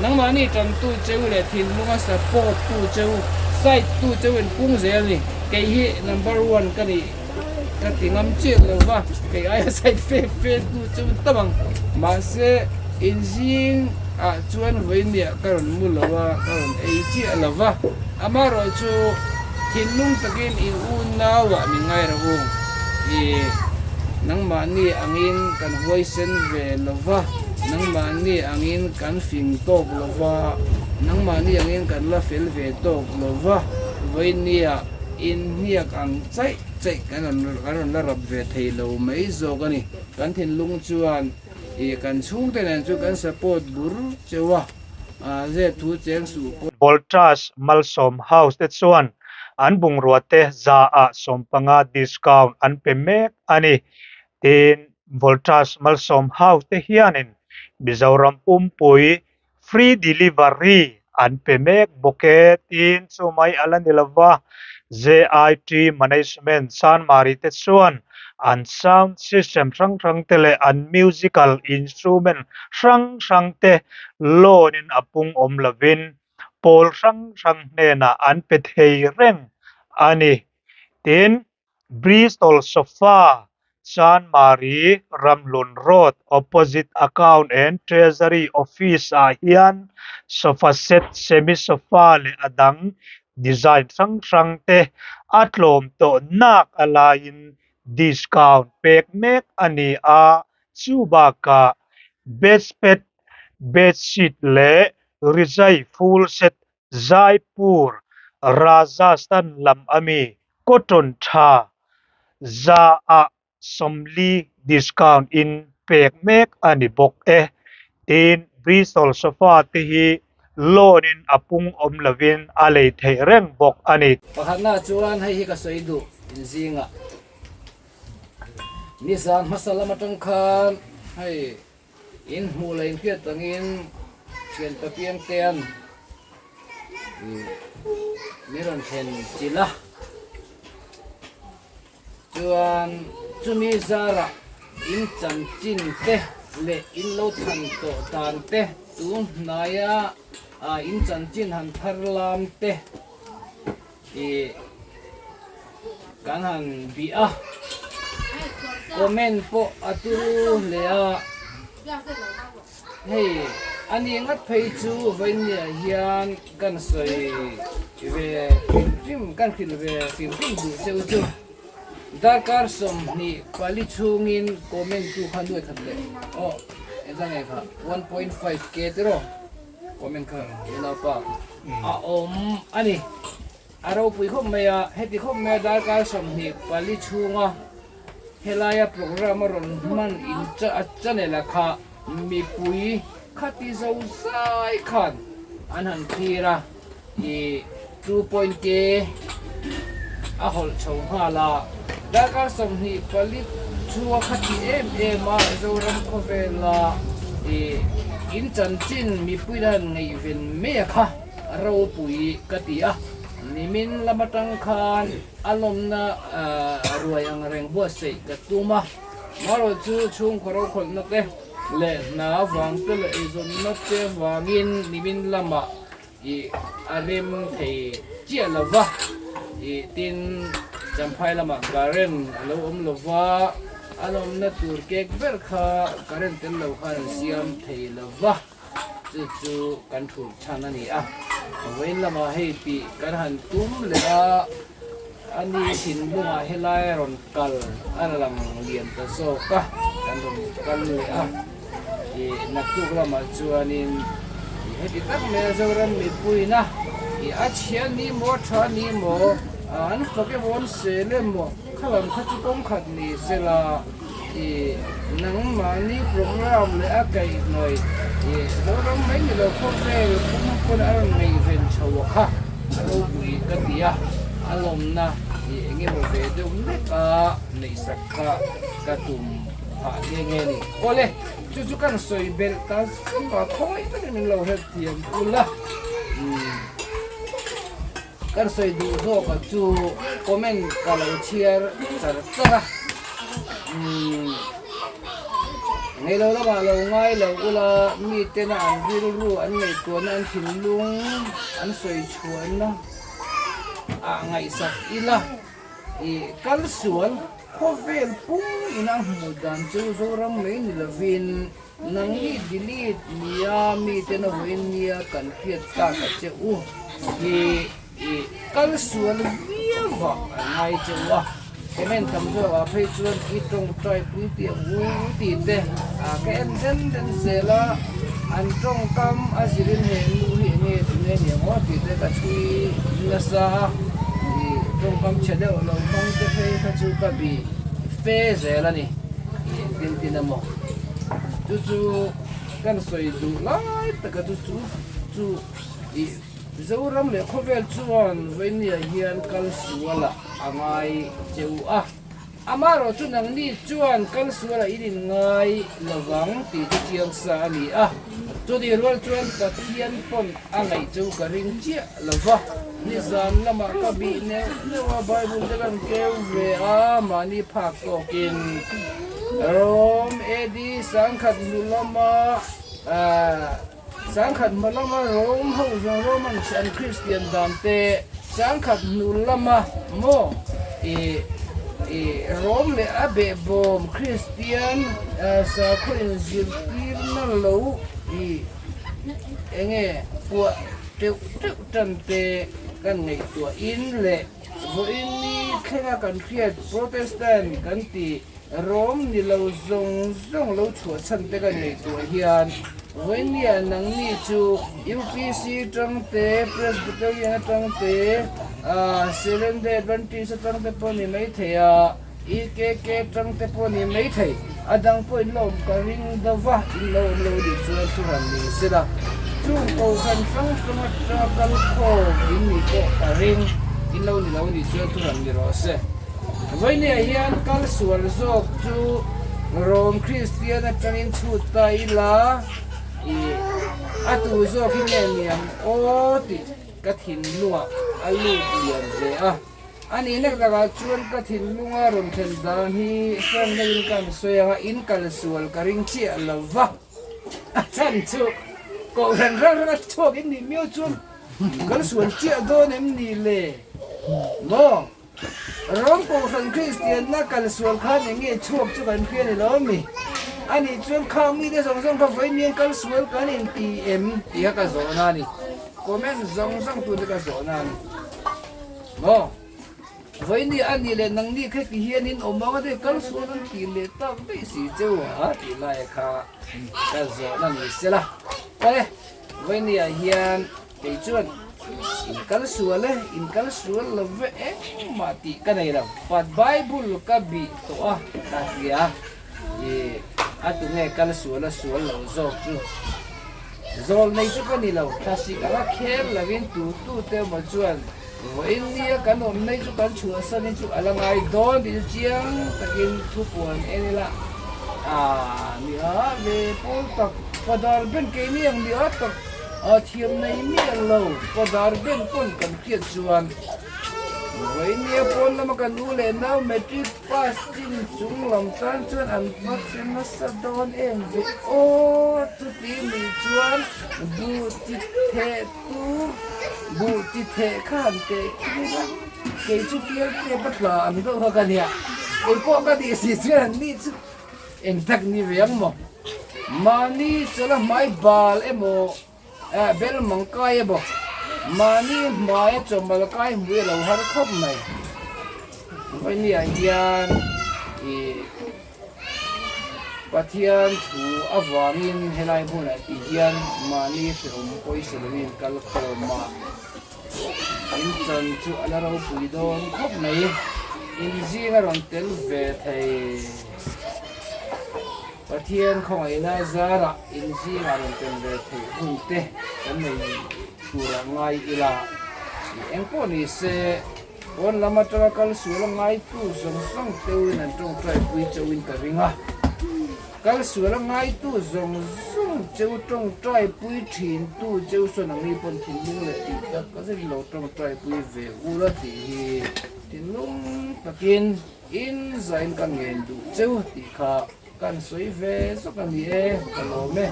Nangmahni tantu cheu leh thinlunga support tu cheu, side tu cheu in pung zel a ni. Kei hi number one ka nih ka ti ngam chiah lo va, kei aia side fe fe tu cheu tam ang. Mahse, inzing ah chuan vawinia ka rawn mu lo a, ka rawn ei chiah lo va. Amaherawhchu thinlung takin in unauah min ngai rawh u. I nangmahni angin kan huaisen ve lo va, nangmahni angin kan fing tawk lo va, nangmahni angin kan la fel ve tawk lo va, vawinia inhniak ang chaih chaih kan rawn la rap ve thei lo mai zawk a ni. Kan thinlung chuan i kan chhungte nen chu kan support bur cheu a, zep thu cheng suh pawh. Voltas Malsawm House te chuan an bungrua te zaah 15 discount an pe mek a ni. Tin, Voltas Malsawm House te hianin Mizoram pumpui free delivery an pe mek bawk e. Tin, chumai a la ni lova, JIT Management Chanmari te chuan an sound system hrang hrang te leh an musical instrument hrang hrang te loan in a pung awm lovin pawl hrang hrang hnenah an pe thei reng a ni. Tin, Bristol Sofa, Chanmari, Ramhlun Road, opposite Account and Treasury Office ah hian sofa set, semi sofa leh a dang design hrang hrang te a tlawm tawh nak a laiin discount pek mek a ni a, chu bakah bedspread, bedsheet leh rizai full set Jaipur, Rajasthan lam ami cotton tha zaah 40 discount in pek mek a ni bawk e. Tin, Bristol sofa te hi loan in a pung awm lovin a lei theih reng bawk a ni. Pakhatna chuan hei hi ka sawi duh inzingah nizan hmasa lam atang khan hei In hmuh leh inhriat angin thian papiang tean min rawn thlen chilh a, chuan chumi zarah in chanchin te leh in lo than tawh dan te tun hnaia in chanchin han thar lam te Ih kan han bih a, comment pawh a turu hle a, hei a ni ngat phei chu vawinia hian kan sawi ve hrim hrim kan hrilh ve hrim hrim duh cheu chu darkar 24 chhungin comment tu kha nuai khat leh aw engzah nge kha 1.5 k tiraw. Comment kha unaupa a awm a ni. A ropui khawp mai a, heti khawp mai a darkar 24 chhunga helaia program a rawn hman in a channel a kha mipui khati zo zai khan an han thlir a, i two point k a hawlh chho nghal a, darkar 24 chhunga khati em em a Zoram khawvela i in chanchin mipui la han ngaihven mai a kha ropui ka ti a, nimin lam atang khan a lawmna ruai ang reng buatsaih ka tum a, marawh chu chhungkaw rokhawlhna te leh hna avang te leh eizawnna te avangin nimin lamah I a rem thei chiah lo va, i tin Champhai lamah current a lo awm lo va, a lawmna tur kek ber kha current tel lo khan an siam thei lo va, chu chu kan thulh chhan a ni a. Vawiin lamah hei tih kan han tum leh a, a ni thinlungah helai a rawn kal a lang lian ta zawk a, kan rawn kal leh a. I naktuk lamah chuanin i heti tak mai a Zoram mipuiin a i a chhia ni maw tha ni maw an fak emaw an sel emaw kha lam kha chu kawng khat ni sela i nangmahni program leh a kaihhnawih i Zoram mai ni lo khawvel pum pawn a rawn ngaihven chho a kha a ropui ka ti a, a lawmna i eng emaw ve deuh hlek a neihsak kha ka tum. Phah nghe nghe ni. Awle, chu chu kan sawi belh ta zeuh a, khawngaih takin min lo hret thiam ul a. Kan sawi duh zawk a chu comment ka lo chhiar char char a. Ngei lo lamah lo ngai lo ula, mitena an rilru an ngaihtuahna an thinlung an sawi chhuahna ah ngaihsak ila, i kal sual khawvel pum ina hmuh dan chu Zoram mai ni lovin nangni delete nia mitena vawiin nia kan hriat tak a che u hi. I kal sual viau vah an ngai che u a, comment tam zawk ah phei chuan i tawngtai pui tih ang u tih te a ka en den den zel a, an tawngkam a zirin he nu hi enge tunge ni ang aw tih te ka chhui nasa a, i tawngkam chhe deuh lo hmang te phei kha chu ka bih fe zel a ni, i engtin tin emaw chu chu kan sawi duh lai taka chu chu chu i. Zoram leh khawvel chuan Vainia hian kal sualah a ngai che u a, amaherawh chu nangni chuan kal sualah in inngai lovang tih chu chiang sa a ni a. Chutih rual chuan Pathian pawn a ngaih chu ka ring chiah lo va, nizan lamah ka bih neuh neuh a, Bible te kan keu ve a, mahni phak tawkin Rom AD 1000 hnu lama Sangkhat hma lama Rome ho zawng Romans an Kristian dan te, sangkhat hnu lama maw i i Rome leh a behbawm Kristian sakhaw inzirtirna lo i enge puah teuh teuh tan te kan ngaihtuah in leh vawiin ni thlenga kan hriat Protestant kan tih Rawm ni lo zawng zawng lo chhuah chhan te kan ngaihtuah hian vawinia nangni chu UPC atang te, Presbyterian atang te, Seventh Day Adventist atang te pawh ni maithei a, EKK atang te pawh ni maithei, a dang pawh in la awm ka ring deuh va, in lo awm lo nih chuan thu han ni sela, chung kohhran hrang hrang atanga kal khawm in nih pawh ka ring, in lo ni lo nih chuan thu han ni rawh se. Vawinia hian kal sual zawk chu Rom Kristian atangin chhut ta ila i a tu zawk hi nge niang aw tih ka thinlungah a lut lian hle a. A nihna takah chuan ka thinlunga rawn thlen dan hi hran deuhin ka han sawi ang a, in kal sual ka ring chiah lo va. A chhan chu kohhran hrang hranga chhuak in nih miau chuan kal sual chiah dawn em ni le maw? Rom Kohhran Kristianna kal sual khan eng nge chhuak chu kan hria ni lo mi? Ani chuan khang mite zawng zawng kha vawi mian kal sual kan inti em tih kha ka zawhna a ni. Comment zawng zawng tute ka zawhna a ni. Maw? Vawi ni a nih leh nangni kha ti hian in awm ang a ti kal sual an tih leh tak daih si cheu a tih lai kha ka zawhna ni sela. Awle, vawi ni ah hian Kei chuan, In kal sual e, in kal sual lo ve engmah tih ka nei lo. But Bible ka bih tawh a, ka hria. I a tunge kal sual a sual lo zawk chu zawl nei chu ka ni lo. Thlasik anga khel lovin tu tu te emaw chuan vawiin nia kan awm nei chu kan chhuahsan in chu a la ngai dawn tih chu chiang takin thupuan en ila a nia ve pawl tak Father Ben keini ang nia tak. A thiam nei miah lo, Padar ben pawn kan hriat chuan Vainia pawn lama kan u leh nau matric pass chin chung lam tan chuan an va hre nasa dawn em ve aw, chuti ni chuan buh ti theh tu buh ti theh kha han teh khi ila kei chu pial tep a tla ang deuh kha ka nia, kei pawh ka tih si chuan an ni chu Eng tak ni ve ang maw? Mahni chawlh a hmai bal emaw, bel mang kai emaw, mahni hmaia chawmal kai hmui a lo har khawp mai. Vawinia hian ih Pathian thu avangin helai hmunah ti hian mahni hrehawm pawisa loin kal khawm a, in chan chu a la ropui dawn khawp mai. Inzing a rawn tel ve thei. Pathian khawngaihna zarah inzingah rawn tel ve theih hun te kan nei turah ngai ila tih eng pawh ni se, pawn lam atanga kal sual a ngaitu zawng zawng teuhin an tawngtai pui chauhin ka ring a. Kal sual a ngaitu zawng zawng cheu tawngtai pui thintu cheu sawn ang ni pawn thinlung leh tih tak ka zet lo tawngtai pui ve ula tih hi thinlung takin In zain ka ngen duh cheu tih kha. kan sawi ve zawk a ni e, ka lawm e.